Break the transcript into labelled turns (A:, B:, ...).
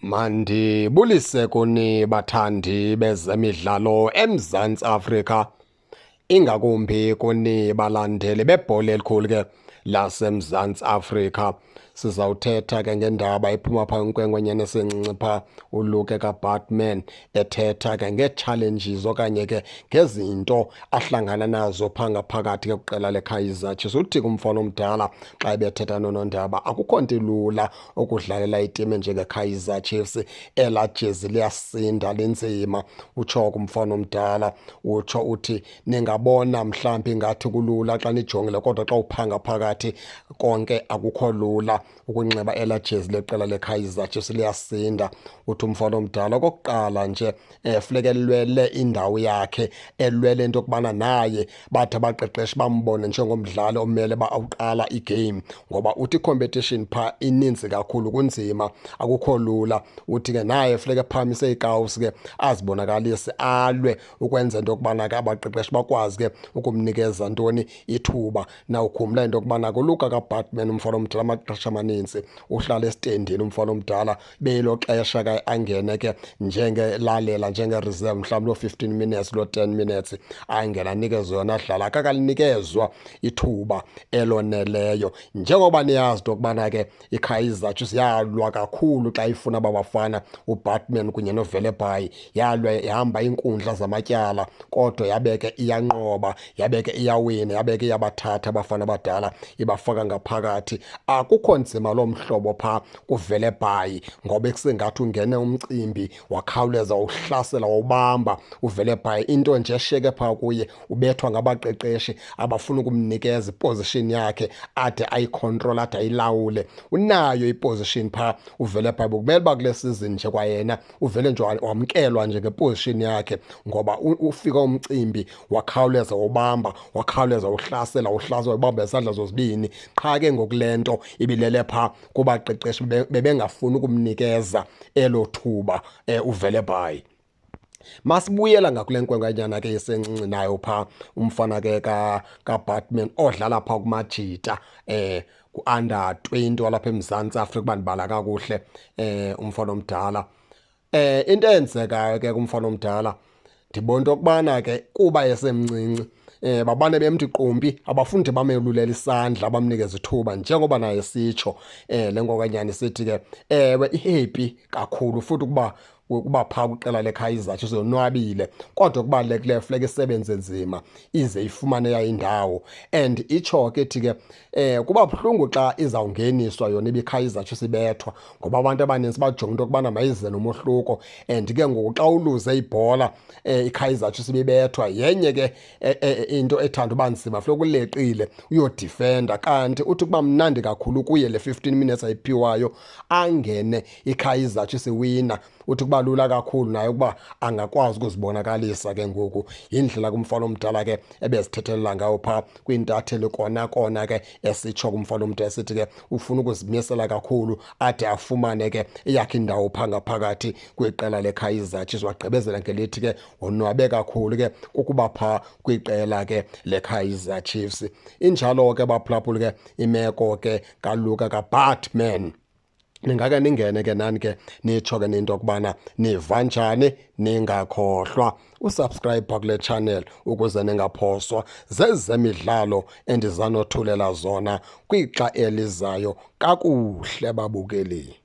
A: Mandibulise kuni bathandi bezemidlalo eMzantsi Afrika, ingakumbi kuni balandeli bebhola elikhulu ke laseMzantsi Afrika. Sizawuthetha ke ngendaba ephuma phaa kwinkwenkwenyana esencinci phaa uLuke kaBaartman, ethetha ke ngee-challenges okanye ke ngezinto ahlangana nazo phaa ngaphakathi ke kwiqela leKaizer Chiefs. Uthi ke umfana omdala xa ebethetha noNondaba, akukho nto ilula ukudlalela itimu enjengeKaizer Chiefs, elaa jezi liyasinda linzima. Utsho ke umfana omdala, utsho uthi ningabona mhlawumbi ingathi kulula xa nijongile, kodwa xa uphaa ngaphakathi konke akukho lula ukunxiba elaa jezi leqela leKaizer Chiefs, liyasinda. Uthi umfana omdala okokuqala nje funeka elwele indawo yakhe, elwele into yokubana naye bathi abaqeqeshi bambone njengomdlali omele uba awuqala igame, ngoba uthi i-competition phaa ininzi kakhulu, kunzima, akukho lula. Uthi ke naye funeka ephakamise iikawusi ke azibonakalise, alwe ukwenza into yokubana ke abaqeqeshi bakwazi ke ukumnikeza ntoni ithuba. Nawukhumbula into yokubana kuLuka kaBaartman umfana omdala amaxesha amaninzi uhlala esitendini umfana omdala, belo xesha ke angene ke njengelalela njenge-reserve mhlawumbi loo 15 minutes loo 10 minutes angene anikezwe yona adlala, akakalinikezwa ithuba eloneleyo. Njengoba niyazi into yokubana ke iKaizer Chiefs yalwa kakhulu xa ifuna aba bafana uBaartman kunye noVelebayi, yalwa ihamba iinkundla zamatyala, kodwa yabe ke iyanqoba, yabe ke iyawina, yabe ke iyabathatha abafana abadala ibafaka ngaphakathi. Akukho nzima loo mhlobo phaa kuVelebayi, ngoba ekusengathi ungene umcimbi wakhawuleza wawuhlasela wawubamba uVelebayi. Into nje eshiyeke phaa kuye, ubethwa ngabaqeqeshi abafuna ukumnikeza iposition yakhe ade ayikhontrole, ade ayilawule. Unayo iposition phaa uVelebayi, bekumele uba kule season nje kwayena uvele nje wamkelwa nje ngeposition yakhe, ngoba ufika umcimbi wakhawuleza wawubamba, wakhawuleza wawuhlasela, wawuhlasela wawubamba ngezandla zozibini. Qha ke ngoku le nto ibilele phaa kubaqeqeshi, bebengafuni ukumnikeza elo thuba uVelebayi. Masibuyela ngakule nkwenkwenyana ke isencinci nayo phaa umfana ke kaBaartman odlala phaa kuMajita ku-under 20 walapha eMzantsi Afrika, uba ndibala kakuhle umfana omdala. Into eyenzekayo ke kumfana omdala, ndibona into yokubana ke kuba esemncinci babane bemthi qumpi, abafundi bamelulela isandla bamnikeze ithuba, njengoba naye sitsho le nkokanyana isithi ke ewe ihappy kakhulu futhi ukuba phaa kwiqela leKaizer Chiefs, yonwabile, kodwa okubalulekileyo funeka isebenze nzima ize ifumane yayo indawo. And itsho ke ithi ke kuba buhlungu xa izawungeniswa yona ibiKaizer Chiefs ibethwa, ngoba abantu abaninzi bajonga into yokubana mayize nomohluko, and ke ngoku xa uluze ibhola iKaizer Chiefs ibibethwa, yenye ke into ethanda uba nzima, funeka uleqile uyodifenda. Kanti uthi kuba mnandi kakhulu kuye le 15 minutes ayiphiwayo angene iKaizer Chiefs iwina, uthi kuba lula kakhulu naye ukuba angakwazi ukuzibonakalisa ke ngoku. Yindlela kumfana omdala ke ebezithethelela ngayo phaa kwintatheli kona kona ke, esitsho kumfana omdala esithi ke ufuna ukuzimisela kakhulu ade afumane ke eyakhe indawo phaa ngaphakathi kwiqela leKaizer Chiefs. Wagqibezela ngelithi ke wonwabe kakhulu ke kukuba phaa kwiqela ke leKaizer Chiefs. Injalo ke baphulaphuli ke imeko ke kaLuka kaBaartman. Ningake ningene ke nani ke nitsho ke into yokubana niva njani, ningakhohlwa usubscribe kule channel ukuze ningaphoswa zezemidlalo endizanothulela zona kwixa elizayo. Kakuhle babukeli.